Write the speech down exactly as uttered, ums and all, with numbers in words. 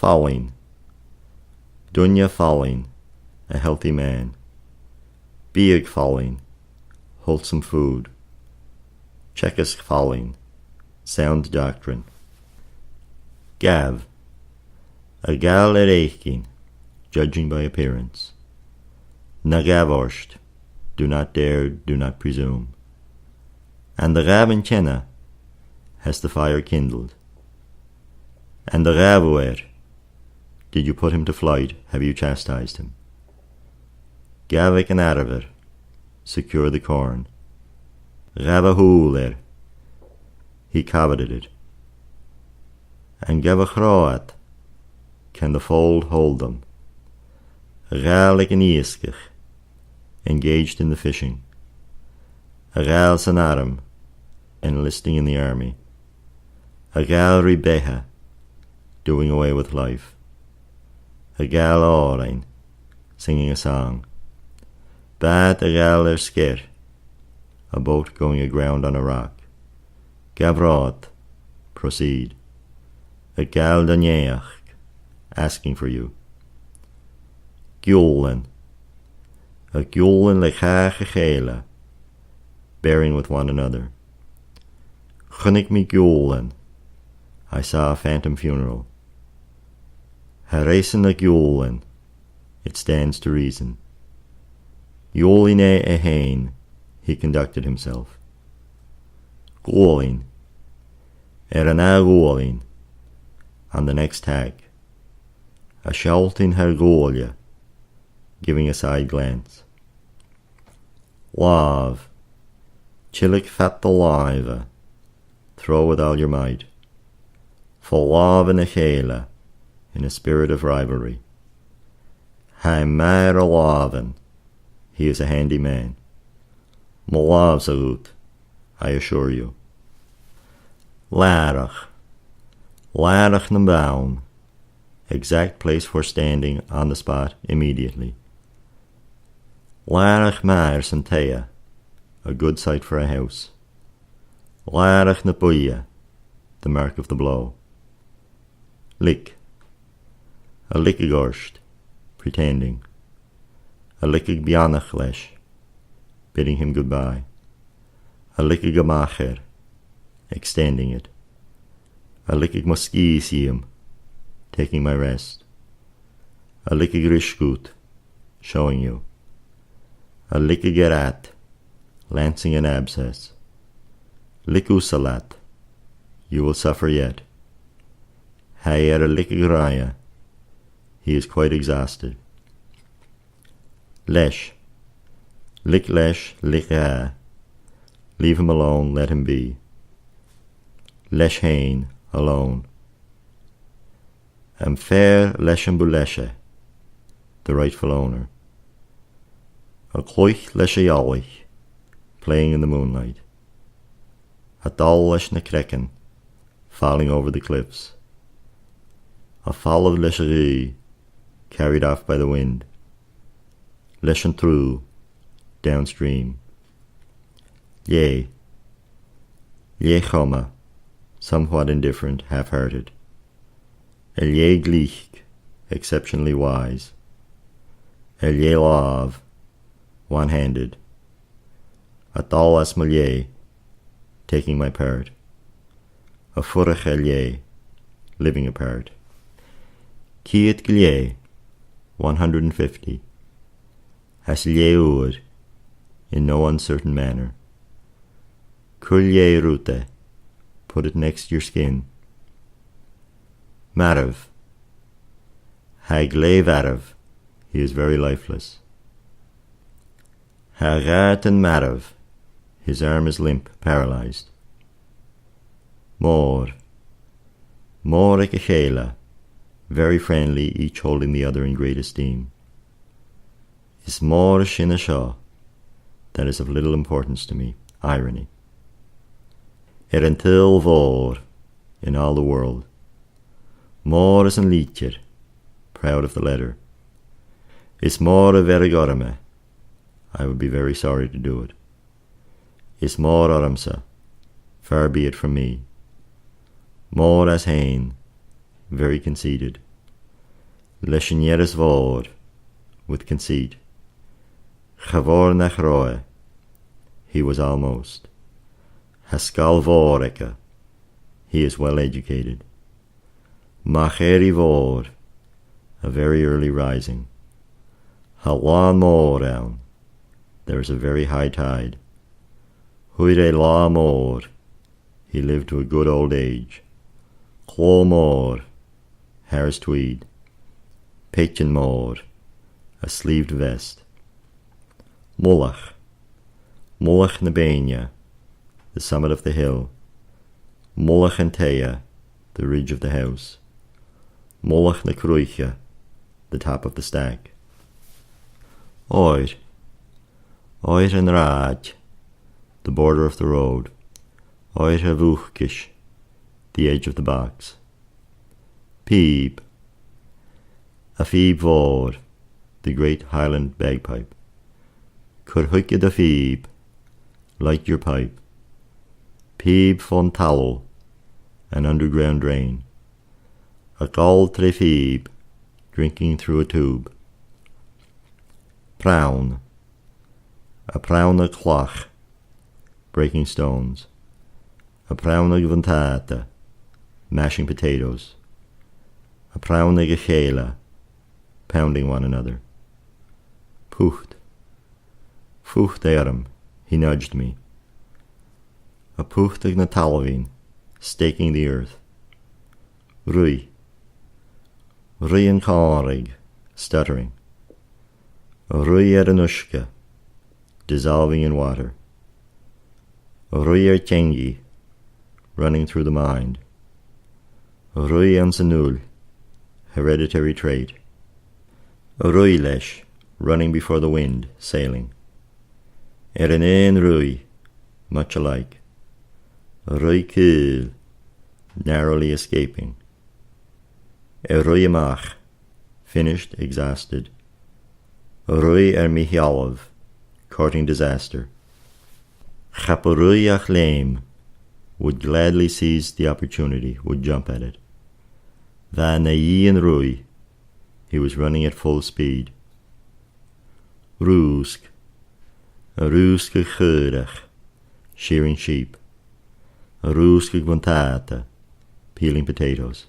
Fallain. Duine fallain, a healthy man. Biadh fallain, wholesome food. Teagasg fallain, sound doctrine. Gabh. A ghabhail air fhaicinn, judging by appearance. Na gabh ort, do not dare, do not presume. An do ghabh an teine, has the fire kindled? An do ghabh thu air, did you put him to flight, have you chastised him? Gabh aig an arbhar, secure the corn. Ghabh a shùil air, he coveted it. An gabh a chrò iad, can the fold hold them? A ghabhail aig an iasgach, engaged in the fishing. A ghabhail san arm, enlisting in the army. A ghabhail ri beatha, doing away with life. A ghabhail òrain, singing a song. Bàt a ghabhail air sgeir, a boat going aground on a rock. Gabh romhad, proceed. A ghabhail do naidheachd, asking for you. Giùlan. A' giùlan le càch a chèile, bearing with one another. Chunnaic mi giùlan, I saw a phantom funeral. Tha reason a' giùlain, it stands to reason. Ghiùlain e e fhèin, he conducted himself. Ghualainn. Air an ath ghualainn, on the next tack. A' sealltainn thar ghuaille, giving a side glance. Làmh. Tilg fad do làimhe, throw with all your might. Fo làmhan a chèile, in a spirit of rivalry. Tha e math air a làmhan, he is a handy man. Mo làmh-sa dhut, I assure you. Làrach. Làrach nam bonn, exact place for standing on the spot immediately. Làrach math airson taighe, a good site for a house. Làrach na buidhe, the mark of the blow. Lic. A' ligeadh ort, pretending. A' ligeadh beannachd leis, bidding him goodbye. A' ligeadh a-mach air, extending it. A' ligeadh mo sgìos dhìom, taking my rest. A' ligeadh ris dhut, showing you. A' ligeadh air ad, lancing an abscess. Lig thusa leat, you will suffer yet. Tha e air a ligeadh roimhe, he is quite exhausted. Leis. Lig leis, lig dha. Leave him alone, let him be. Leis fhèin, alone. Am fear leis am bu leise, the rightful owner. A' cluich leis a' ghealaich, playing in the moonlight. A' dol leis na creagan, falling over the cliffs. A' falbh leis a' ghaoith, carried off by the wind. Leis an t-sruth, downstream. Lèigh. Lèigh-choma, somewhat indifferent, half-hearted. A' lèigh ghlic, exceptionally wise. A' lèigh làmh, one-handed. A' dol às mo lèigh, taking my part. A' fuireach air lèigh, living apart. Ceud gu lèigh, one hundred and fifty. Às lèigh ùr, in no uncertain manner. Cuir lèigh riut e, put it next your skin. Marbh. Tha e glè mharbh, he is very lifeless. Tha a dhàirdean marbh, his arm is limp, paralyzed. Mòr. Mòr aig a chèile, very friendly, each holding the other in great esteem. Is mòr a sin an seo, that is of little importance to me. Irony. Air an t-saoghal mhòr, in all the world. Mòr às an litir, proud of the letter. Is mòr a bheireadh orm e, I would be very sorry to do it. Is mòr ormsa, far be it from me. Mòr às fhèin, very conceited. Leis an fhearas mhòr, with conceit. Cha mhòr nach robh e, he was almost. Tha sgal mhòr aige, he is well educated. Machair mhòr, a very early rising. Tha làn mòr ann, there is a very high tide. Fhuair e latha mòr, he lived to a good old age. Clò mòr, Harris tweed. Peitean mòr, a sleeved vest. Mullach, mullach na beinne, the summit of the hill. Mullach an taighe, the ridge of the house. Mullach na cruiche, the top of the stack. Òir, òir an rathaid, the border of the road. Òir a' bhucais, the edge of the box. Pìob, a' phìob mhòr, the great Highland bagpipe. Cuir thuige do phìob, light your pipe. Pìob fon talamh, an underground drain. A' gabhail tro phìob, drinking through a tube. Prann, a' prann a' chlach, breaking stones. A' prann a' bhuntàta, mashing potatoes. A' prann aig a chèile, pounding one another. Put, phut e orm, he nudged me. A' putadh na talmhainn, staking the earth. Ruith, ruith an càrn, stuttering. Ruith air an uisge, dissolving in water. Ruith air teangaidh, running through the mind. Ruith anns an fhuil, hereditary trait. Ruith leis, running before the wind, sailing. Air an aon ruith, much alike. Ruith caol, narrowly escaping. A' ruith a-mach, finished, exhausted. Ruith air mo shealbh, courting disaster. Cha b' e ruith ach leum, would gladly seize the opportunity, would jump at it. Bha e na dhìon ruith, he was running at full speed. Rùsg, a' rùsgadh chaorach, shearing sheep. A' rùsgadh buntàta, peeling potatoes.